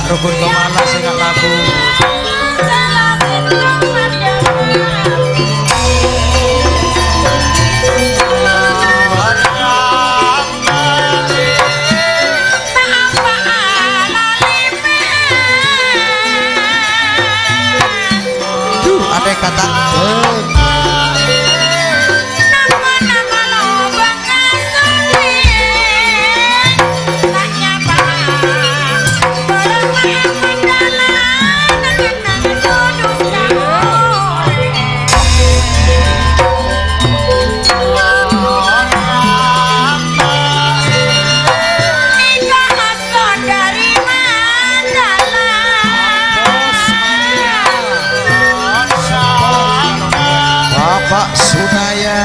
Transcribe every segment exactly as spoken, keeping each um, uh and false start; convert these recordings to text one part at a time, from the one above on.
Rukun kepala sing nggak laku. Duh, ada kata. Bapak Sunaya.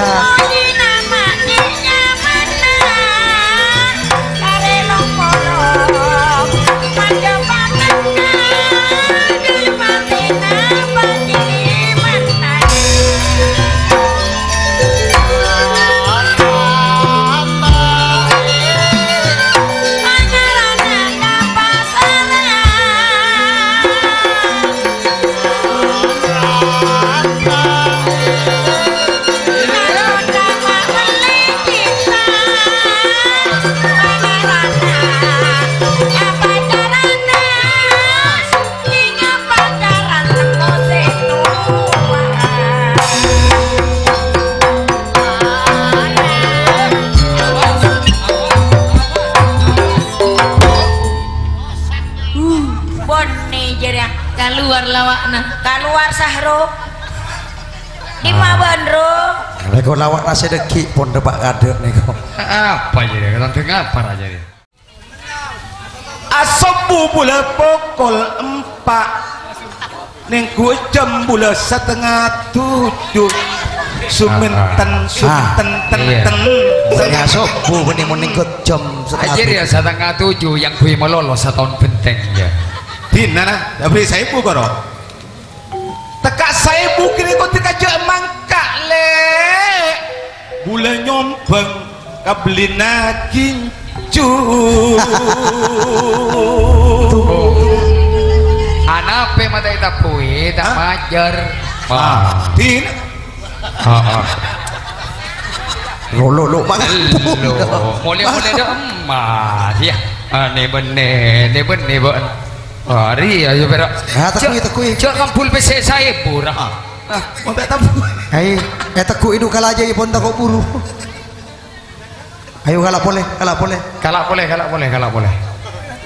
Bânnè jârèya. Kalowar lawa'na. Kalowar, Sahro. Dimma bân, Ro? Nèko lawa'na sè dhâggi' pon dâpa' kadâ' nèko. Apa jârèya? Tandhâng apa ra jârèya? Asobbhu bulâ pokol empa'. Nèngghu jâm bulâ satengnga tuju. Sumènten, ah, sumènten, ah, ten, iya, ten. Bukan asobbhu, bânnè mon nèngghu jâm satengnga tuju. Ajâr ya, satengnga tuju, yang gue malolo sataon bhenteng, ya. Dinana, tapi saèbu karo. Tekka' saèbu kènè' kodhu kajâ' mangka', Lè'. Bulâ nyombhâng kabellina gincu. Anapè mata ètabbuwi, ta' majâr. Ah, din. Heeh. Lo, lo, lo, mangan. Lo, molè-molè dâ' emma, ya. Ah, nè bânnè, nè bânnè, bâ'en. Ari, ayo, pèra'. Ah, tekui, tekui. Jhâ' kambul pèssè saèbu, ra. Ah, monta' tabu. Hai, eh, tekui du kalajâ, pon tako' buru. Ayo, kala' polè, kala' polè. Kala' polè, kala' polè, kala' polè.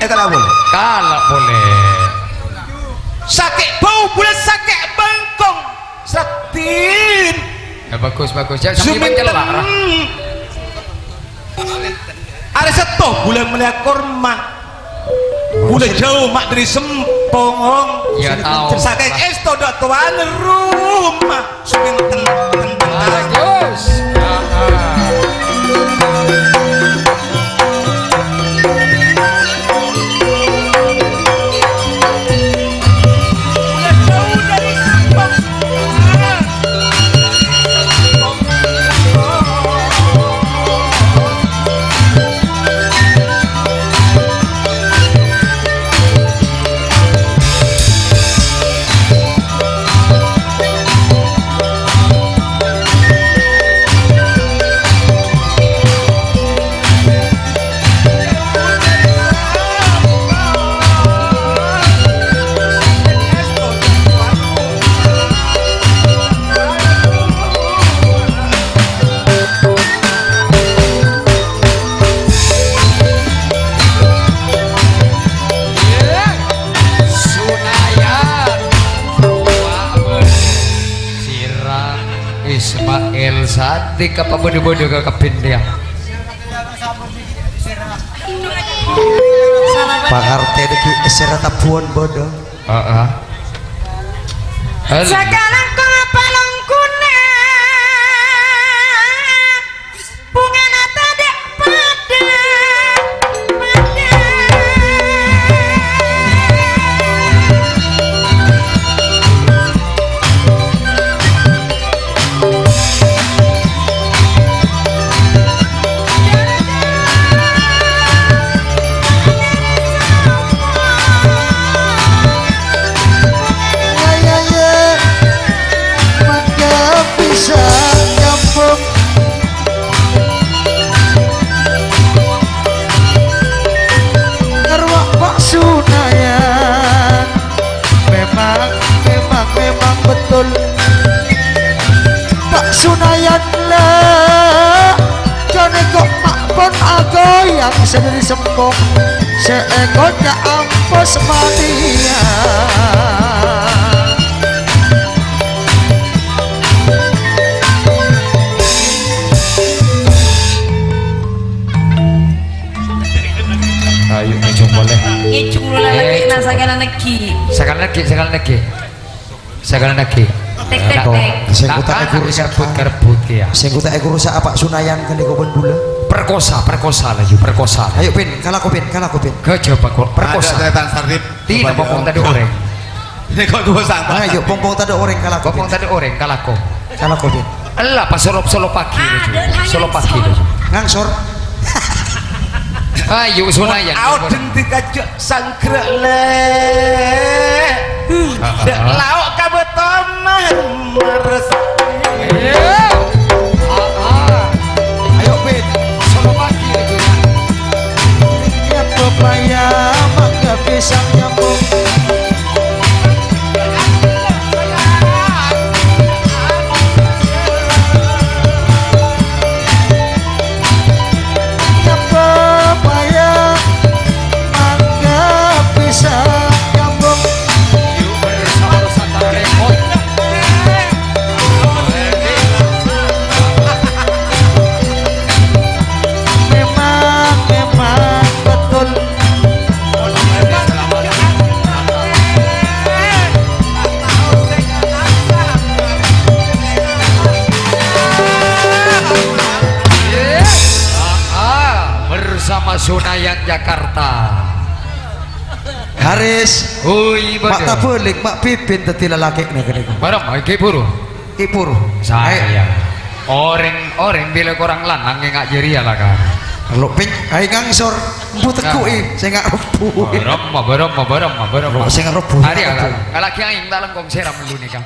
Eh, kala' polè. Kala' polè. Sakè' bâu bulâ, sakè' bengkong. Sraddhin. Ya, bagus, bagus. Ya, sambil sumènten. Mencela, ra. Arè sèttong bulâ mellèya korma. Bulâ jhâu ma' dâri Sempongong. Ya, tao. Sakèng èsto dâ' towan roma. Sumènten. Bagus. Sira Ismail Sadiq apa bâdâ-bâdâ ka kabbhi, ya? Pangartè dhâggi' sèra tabbhuwân bâdâ. Heeh. Halo. Sakalangkong apalongkuna, bungana tadâ' padâ, padâ. Pon agoyang sadari sempong, sè èkoca' ampos mania. Ayo, ngejung polè. Ngejung polè lagi, nah, sakala nèghi. Sakala nèghi, sakala nèghi. Sakala nèghi. Tek, tek, tek. Sèngko' ta' èkorusak. Karebbhut, karebbhut, kèya. Sèngko' ta' èkorusak apa Sunayan ghânèka bân bulâ? Perkosa, perkosa laju, perkosa. Ayo, Pin, kalako, Pin, kalako, Pin. Gajah perko-, perkosa. Ada setan sarip. Tina, pong-pong tadâ' orèng. Ini kok gua santai? Ayo, pong-pong tadâ' orèng, kalako, Pin. Pong-pong tadâ' orèng, kalako. Kalako, Pin. Ella, pas solop-solop pagi laju. Solop pagi laju. Ngangsor. Ayo, Sunayan. Aodeng dikaja' sanggra' lè'. Dâ' lao' ka bâto marmar. Ayo, Pin. Solop pagi laju. Ya, pepaya, mangga, pisang, nyambung. Nyapa paya mangga bisa nyambung. Memang, memang betul. Bersama Sunayan Jakarta. Haris. Ui, mak bener. Tabâlik, mak Pipin dhâddhi lalakèna ghânèka. Bareng, iki buru. Ki Pur. Saya. Orèng, orèng bilâ korang lanang ngènga' jârèya la, Kang. Lo pèng, aè ngangsor, embu tegghu'i, sè nga' rebbu. Barem, barem, barem, barem. Lo sè nga' rebbu. Ari, nga' rebbu. Kalaghi aèng ta' lengkong sèram lu nèka.